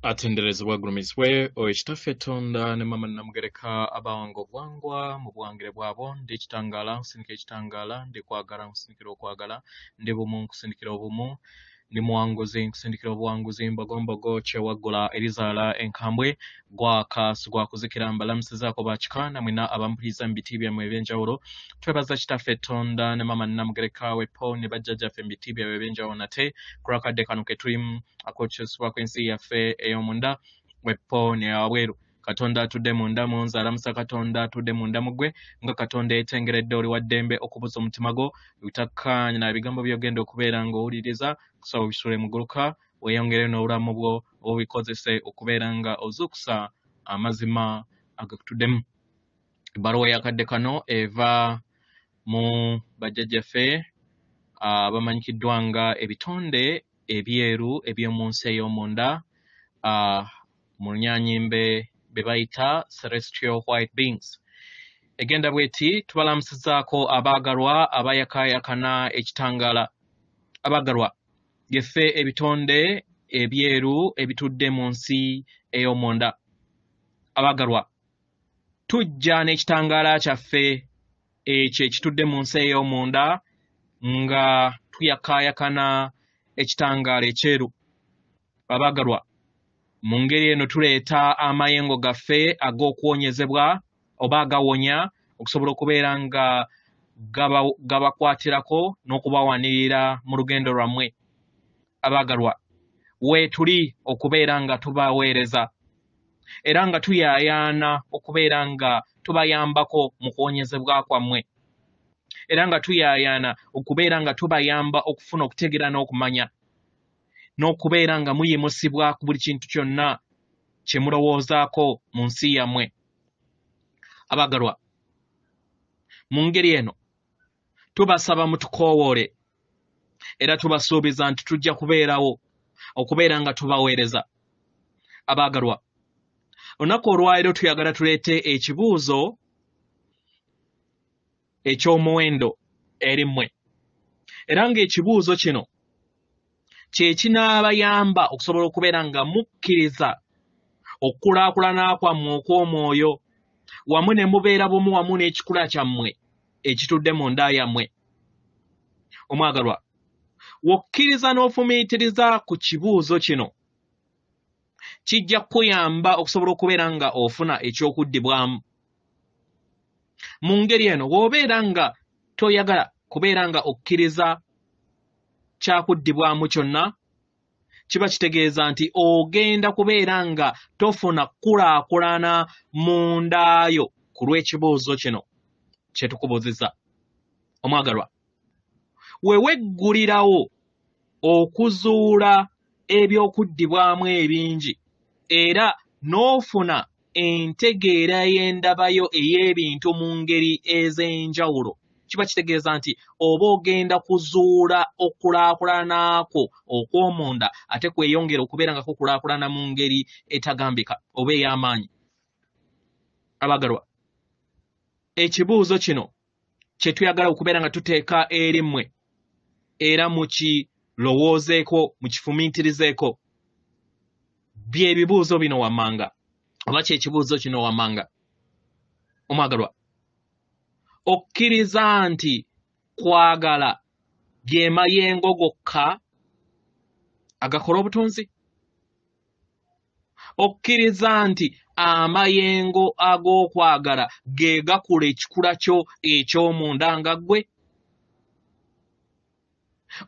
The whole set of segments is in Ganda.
Atenderezebwa agulumizibwe oyo Kitaffe Tonda ne Maama Nnamugereka abawanga obuwangwa mu buwangire bwabwo. Ndi kitangaala nkusindikira ekitangaala, ndi kwagala nkusindikira okwagala, ndi bumu nkusindikira obumu, ndi muwanguzi nkusindikira obuwanguzi, mbogombogo kyewaggula erizaala enkambwe, gwaka sigwakuzikira. Mbalamusizaako bakika namwena abampuliriza mu biti byammwe eby'enjawulo. Twebaza Kitaffe Tonda ne Maama Nnamugereka wepo ne bajjajjaffe mu biti byabwe eby'enjawulo nate ku lwakadde kano ke tulimu ak'okukyusibwa kw'ensi yaffe ey'omunda wepo ne wabweru. Katonda atudde munda mu nze alamusa Katonda atudde munda mu ggwe, nga Katonda yeetengeredde oli wa ddembe okubuza omutima gwo obutakkaanya na bigambo by'ogenda okubeera ng'owuliriza. Kusaba obisule muguluka weeyongere n'obulamu bwo obikozese okubeera nga ozuukusa amazima agakutuddemu. Ebbaluwa y'akadde kano eva mu bajjajjaffe abamanyikiddwa nga ebitonde ebyeru eby'omu nsi ey'omunda, mu Lunyanyimbe be bayita Celestial White Beings. Egenda bw'eti: tubalamusizaako abaagalwa abayakaayakana ekitangaala. Abaagalwa, yeffe ebitonde ebyeru ebitudde mu nsi ey'omunda. Abaagalwa, tujja n'ekitangaala kyaffe ekyo ekitudde mu nsi ey'omunda nga tuyakaayakana ekitangaala ekyeru. Abaagalwa, mu ngeri eno tuleeta amayengo gaffe ag'okuwonyezebwa oba agawonya okusobola okubeera nga gabakwatirako n'okubawanirira mu lugendo lwammwe. Abaagalwa, weetuli okubeera nga tubaweereza era nga tuyaayaana okubeera nga tubayambako mu kuwonyezebwa kwammwe, era nga tuyaayaana okubeera nga tubayamba okufuna okutegeera n'okumanya n'okubeera nga muyimusibwa ku buli kintu kyonna kye mulowoozaako mu nsi yammwe. Abaagalwa, mu ngeri eno tubasaba mutukoowoole era tubasuubiza nti tujja kubeerawo okubeera nga tubaweereza. Abaagalwa, olunaku olwaleero tuyagala tuleete ekibuuzo eky'omuwendo eri mmwe, era ng'ekibuuzo kino kye kinaabayamba okusobola okubeera nga mukkiriza okukulaakulana kwammwe okw'omwoyo wamu ne mubeera bumu wamu n'ekikula kyammwe ekitudde mu nda yammwe. Omwagalwa, w'okkiriza n'ofumiitiriza ku kibuuzo kino kijja kukuyamba okusobola okubeera nga ofuna eky'okuddibwamu. Mu ngeri eno bw'obeera nga toyagala kubeera nga okkiriza kyakuddibwamu kyonna, kiba kitegeeza nti ogenda kubeera nga tofuna kukulaakulana mundaayo ku lw'ekibuuzo kino kye tukubuuzizza. Omwagalwa, we weggulirawo okuzuula eby'okuddibwamu ebingi era n'ofuna entegeera y'endabayo ey'ebintu mu ngeri ez'enjawulo, kiba kitegeeza nti oba ogenda kuzuula okukulaakulana kwo okw'omunda ate kweyongera okubeera nga kukulaakulana mu ngeri etagambika oba ey'amaanyi. Abaagalwa, ekibuuzo kino kye tuyagala okubeera nga tuteeka eri mmwe era mukirowoozeeko, mukifumiitirizeeko, bye bibuuzo bino wammanga oba kyekibuuzo kino wammanga. Omwagalwa, okkiriza nti kwagala ge mayengo gokka agakola obutonzi? Okkiriza nti amayengo ag'okwagala ge gakula ekikula kyo eky'omunda nga ggwe?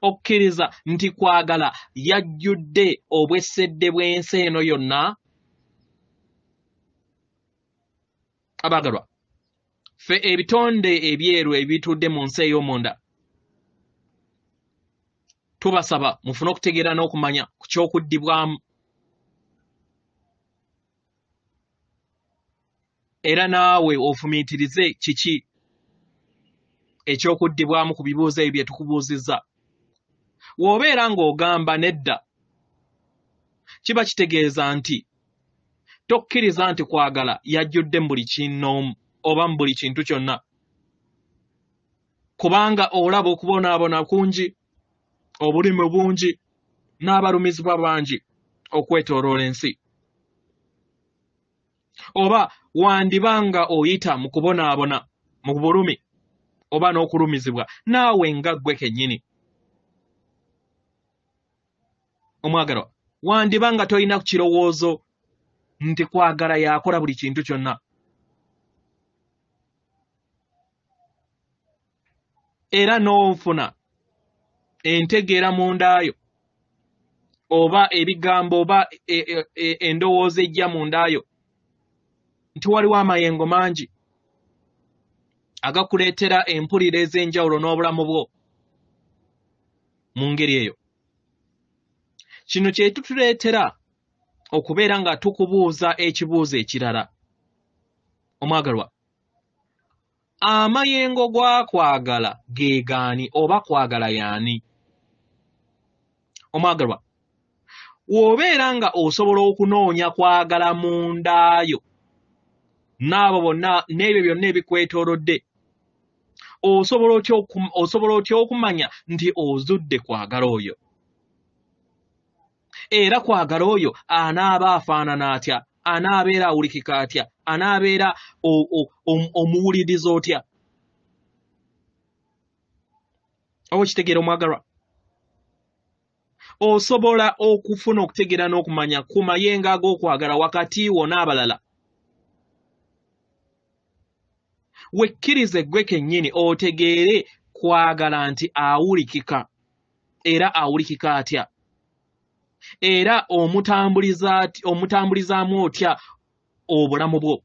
Okkiriza nti kwagala yajjudde obwessedde bw'ensi eno yonna? Abaagalwa, ffe ebitonde ebyeru ebitudde mu nsi ey'omunda tubasaba mufune okutegeera n'okumanya ku ky'okuddibwamu, era naawe ofumiitirize kiki eky'okuddibwamu ku bibuuzo ebyo bye tukubuuzizza. W'obeera ng'ogamba nedda, kiba kitegeeza nti tokkiriza nti kwagala yajjudde mu buli kinnoomu oba mu buli kintu kyonna, kubanga olaba okubonaabona kungi, obulumi bungi, n'abalumizibwa bangi okwetooloola ensi. Oba wandibanga oyita mu kubonaabona, mu bulumi oba n'okulumizibwa naawe nga ggwe kennyini. Omwagalwa, wandibanga tolina kirowoozo nti kwagala yakola buli kintu kyonna. Era n'ofuna entegeera mundaayo oba ebigambo oba endowooza ejja mundaayo nti waliwo amayengo mangi agakuleetera empulira ez'enjawulo n'obulamu bwo mu ngeri eyo. Kino kye tutuleetera okubeera nga tukubuuza ekibuuzo ekirala. Omwagalwa, amayengo gwa kwagala ge gaani oba kwagala y'ani? Omwagalwa, w'obeera nga osobola okunoonya kwagala mundaayo n'abo bonna n'ebyo byonna ebikwetoolodde, osobola otya okumanya nti ozudde kwagala oyo? Era kwagala oyo anaaba afaanana atya? Anaabeera awulikika atya? Anaabeera omuwuliriza otya? Oba okitegeera omwagalwa? Osobola okufuna okutegeera n'okumanya ku mayengo ag'okwagala wakati wo n'abalala. Wekkirize ggwe kennyini otegeere kwagala nti awulikika, era awulikika atya? Era omutambulizaamu otya obulamu bwo?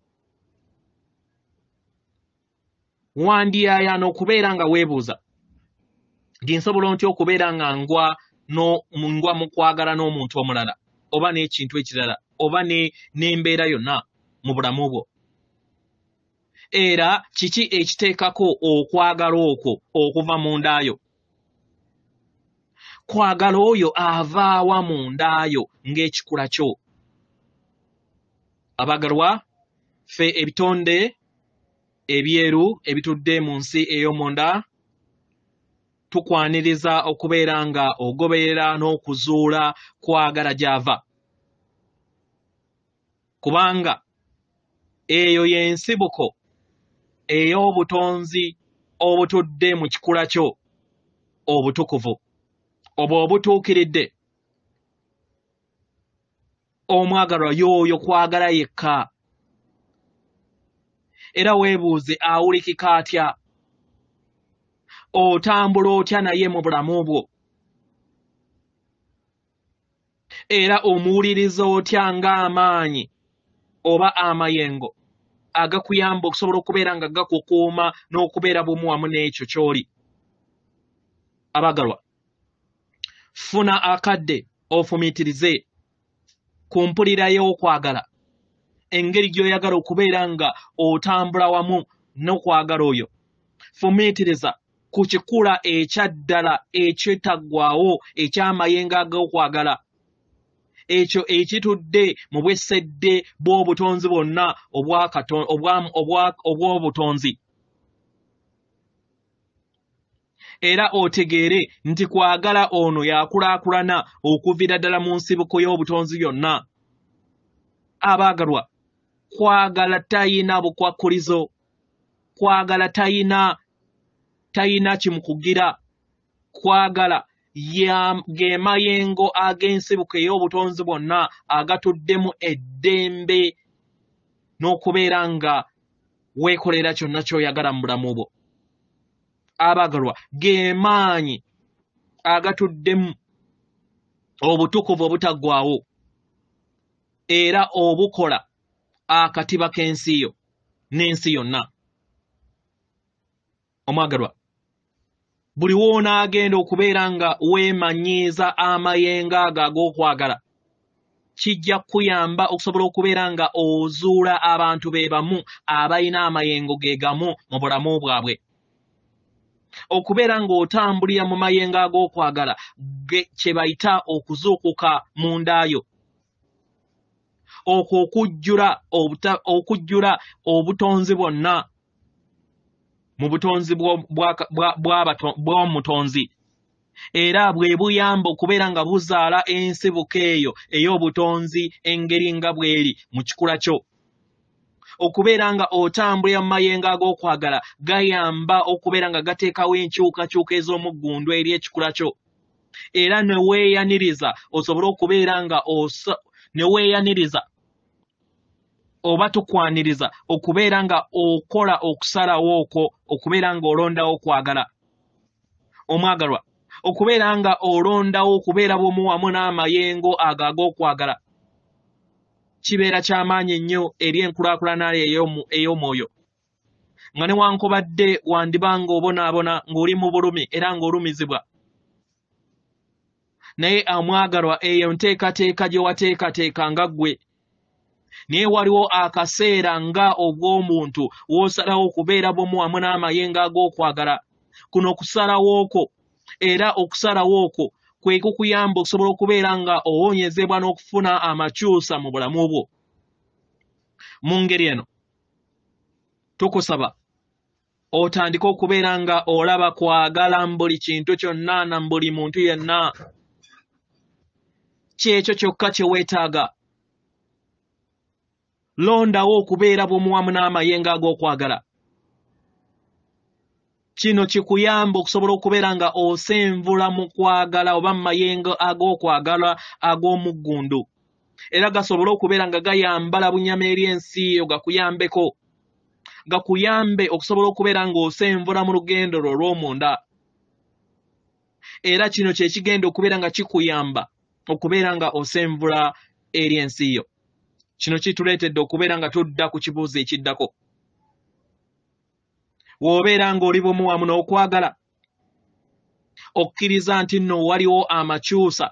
Wandiyaayaana okubeera nga weebuuza nti nsobola ntya okubeera nga ngwa mu kwagala n'omuntu omulala oba n'ekintu ekirala oba n'embeera yonna mu bulamu bwo. Era kiki ekiteekako okwagala okwo okuva mundaayo? Kwagala oyo avaawa mundaayo ng'ekikula kyo? Abagalwa, ffe ebitonde ebyeru ebitudde mu nsi ey'omunda tukwaniriza okubeera nga ogoberera n'okuzuula kwagala gy'ava, kubanga eyo y'ensibuko ey'obutonzi obutudde mu kikula kyo obutukuvu oba obutuukiridde. Omwagalwa y'oyo kwagala yekka. Era weebuuze awulikika atya? Otambula otya naye mu bulamu bwo? Era omuwuliriza otya ng'amaanyi oba amayengo agakuyamba okusobola okubeera nga gakukuuma n'okubeera bumu wamu n'ekyo ky'oli? Abagalwa, funa akadde ofumiitirize ku mpulira y'okwagala, engeri gy'oyagala okubeera nga otambula wamu n'okwagala oyo. Fumiitiriza ku kikula ekya ddala ekyetaggwaawo eky'amayengo ag'okwagala, ekyo ekitudde mu bwesedde bw'obutonzi bwonna obw'obutonzi. Era otegeere nti kwagala ono yakulaakulana okuviira ddala mu nsibuko y'obutonzi yonna. Abaagalwa, kwagala tayina bukwakkulizo, kwagala tayina kimukugira, kwagala ge mayengo ag'ensibuko ey'obutonzi bwonna agatuddemu eddembe n'okubeera nga weekolera kyonna ky'oyagala mu bulamu bwo. Abaagalwa, ge maanyi agatuddemu obutukuvu obutaggwaawo era obukola akatiba k'ensi yo n'ensi yonna. Omwagalwa, buli w'onaagenda okubeera nga weemanyiiza amayengo ago ag'okwagala, kijja kukuyamba okusobola okubeera nga ozuula abantu be bamu abalina amayengo ge gamu mu bulamu bwabwe. Okubeera ng'otambulira mu mayengo ag'okwagala kye bayita okuzuukuka mundaayo, okwo okujjula obutonzi bwonna mu butonzi bw'omutonzi, era bwe buyamba okubeera nga buzaala ensibuko eyo ey'obutonzi engeri nga bw'eri mu kikula kyo. Okubeera nga otambulira mu mayengo ag'okwagala gayamba okubeera nga gateekawo enkyukakyuka ez'omuggundu eri ekikula kyo, era ne weeyaniriza osobole okubeera nga ne weeyaniriza oba tukwaniriza okubeera nga okola okusalawo okwo, okubeera nga olondawo okwagala. Omwagalwa, okubeera nga olondawo okubeera bumu wamu n'amayengo ago ag'okwagala kibeera ky'amaanyi nnyo eri enkulaakulana ey'omwoyo. Nga newankubadde wandiba ng'obonaabona ng'oli mu bulumi era ng'olumizibwa, naye omwagalwa, eyo nteekateeka gye wateekateeka nga ggwe. Naye waliwo akaseera nga ogw'omuntu w'osalawo okubeera bumu wamu n'amayengo ag'okwagala. Kuno kusalawo okwo, era okusalawo okwo kwe kukuyamba okusobola okubeera nga owonyezebwa n'okufuna amakyusa mu bulamu bwo. Mu ngeri eno tukusaba otandike okubeera nga olaba kwagala mu buli kintu kyonna na mu buli muntu yenna. Kyekyo kyokka kye weetaaga. Londawo okubeera bumu wamu n'amayengo ag'okwagala. Kino kikuyamba okusobola okubeera nga osenvula mu kwagala oba mu mayengo ag'okwagala ag'omuggundu, era gasobole okubeera nga gayambala bunyama eri ensi yo, gakuyambeko, gakuyambe okusobola okubeera ng'osenvula mu lugendo lwo olw'omunda. Era kino kye kigenda okubeera nga kikuyamba okubeera nga osenvula eri ensi yo. Kino kituleetedde okubeera nga tudda ku kibuuzo ekiddako. W'obeera ng'oli bumu wamu n'okwagala, okkiriza nti nno waliwo amakyusa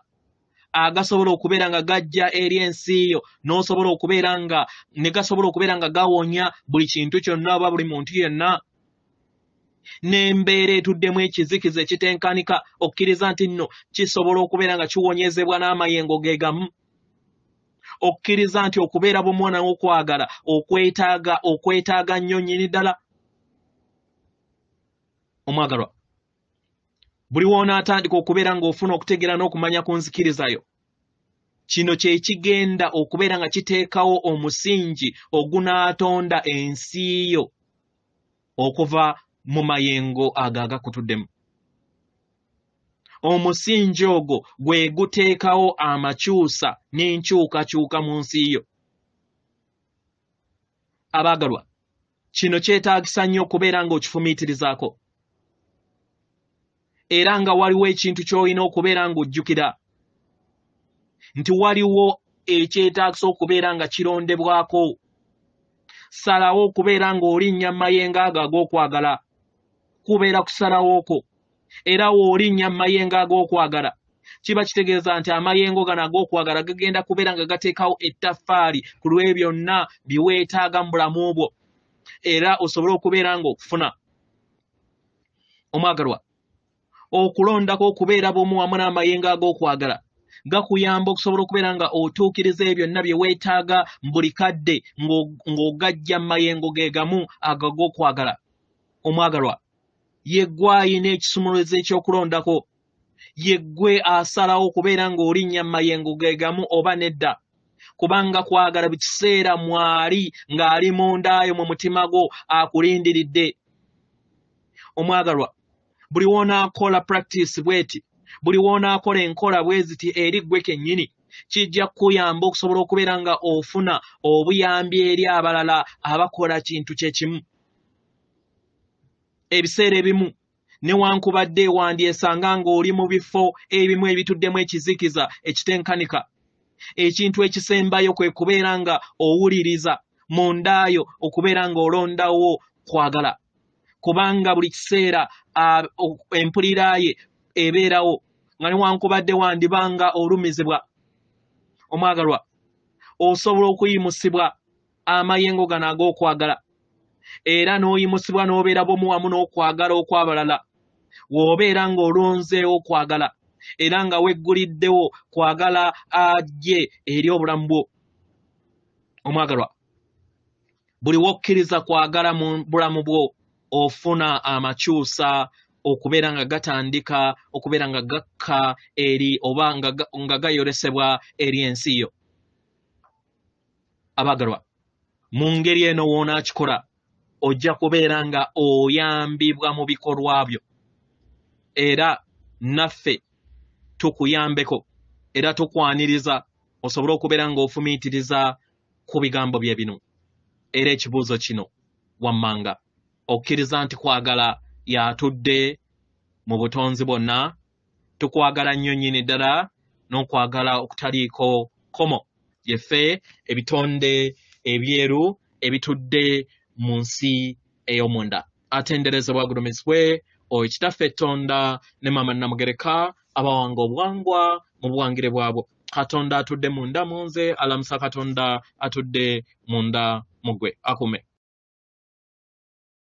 agasobola okubeera nga gajja eri ensi yo, n'osobola okubeera nga ne gasobola okubeera nga gawonya buli kintu kyonna oba buli muntu yenna, n'embeera etuddemu ekizikiza ekitenkanika, okkiriza nti nno kisobola okubeera nga kiwonyezebwa n'amayengo ge gamu. Okkiriza nti okubeera bumu n'okwagala okwetaaga nnyo nnyini ddala. Omwagalwa, buli w'onaatandika okubeera ng'ofuna okutegeera n'okumanya ku nzikiriza yo, kino kye kigenda okubeera nga kiteekawo omusingi ogunaatonda ensi yo okuva mu mayengo ago agakutuddemu. Omusingi ogwo gwe guteekawo amakyusa n'enkyukakyuka mu nsi yo. Abaagalwa, kino kyetaagisa nnyo okubeera ng'okifumiitirizaako, era nga waliwo ekintu ky'olina okubeera ng'ojjukira nti waliwo ekyetaagisa okubeera nga kirondebwako. Salawo okubeera ng'olinnya mu mayengo ago ag'okwagala. Kubeera kusalawo okwo, era w'olinnya mu mayengo ag'okwagala kiba kitegeeza nti amayengo gano ag'okwagala gagenda kubeera nga gateekawo ettaffaali ku lw'ebyo byonna bye weetaaga mu bulamu bwo, era osobole okubeera ng'okufuna. Omwagalwa, okulondako okubeera bumu wamu n'amayengo ag'okwagala gakuyamba okusobola okubeera nga otuukiriza ebyo byonna bye weetaaga mu buli kadde ng'ogajja mu mayengo ge gamu ago ag'okwagala. Omwagalwa, ye ggwe ayina ekisumuluzo eky'okulondako. Ye ggwe asalawo okubeera ng'olinnya mu mayengo ge gamu oba nedda, kubanga kwagala buli kiseera mwali ng'ali mundaayo mu mutima gwo akulindiridde. Omwagalwa, buli w'onaakola practice bw'eti, buli w'onaakola enkola bwe ziti eri ggwe kennyini, kijja kukuyamba okusobola okubeera nga ofuna obuyambi eri abalala abakola kintu kye kimu. Ebiseera ebimu newankubadde wandyesanga ng'oli mu bifo ebimu ebituddemu ekizikiza ekitenkanika, ekintu ekisembayo kwe kubeera nga owuliriza mundaayo okubeera ng'olondawo kwagala, kubanga buli kiseera empulira ye ebeerawo nga newankubadde wandibanga olumizibwa. Omwagalwa, osobola okuyimusibwa amayengo gano ag'okwagala, era n'oyimusibwa n'obeera bumu wamu n'okwagala okw'abalala. W'obeera ng'olonzeewo kwagala era nga wegguliddewo kwagala ajje eri obulamu bwo. Omwagalwa, buli w'okkiriza kwagala mu bulamu bwo ofuna amakyusa okubeera nga gatandika okubeera nga gakka eri oba nga gayolesebwa eri ensi yo. Abaagalwa, Mu ngeri eno w'onaakikola ojja kubeera nga oyambibwa mu bikolwa byo, era naffe tukuyambeko era tukwaniriza osobole okubeera ng'ofumiitiriza ku bigambo bye bino. Era ekibuuzo kino wammanga, okkiriza nti kwagala y'atudde mu butonzi bwonna? Tukwagala nnyo nnyini ddala n'okwagala okutaliiko kkomo. Yeffe ebitonde ebyeru ebitudde mu nsi ey'omunda. Atenderezebwa agulumizibwe oyo Kitaffe Ttonda ne Maama Nnamugereka abawanga obuwangwa mu buwangire bwabwo. Katonda atudde munda mu nze alamusa Katonda atudde munda mu ggwe. Akume.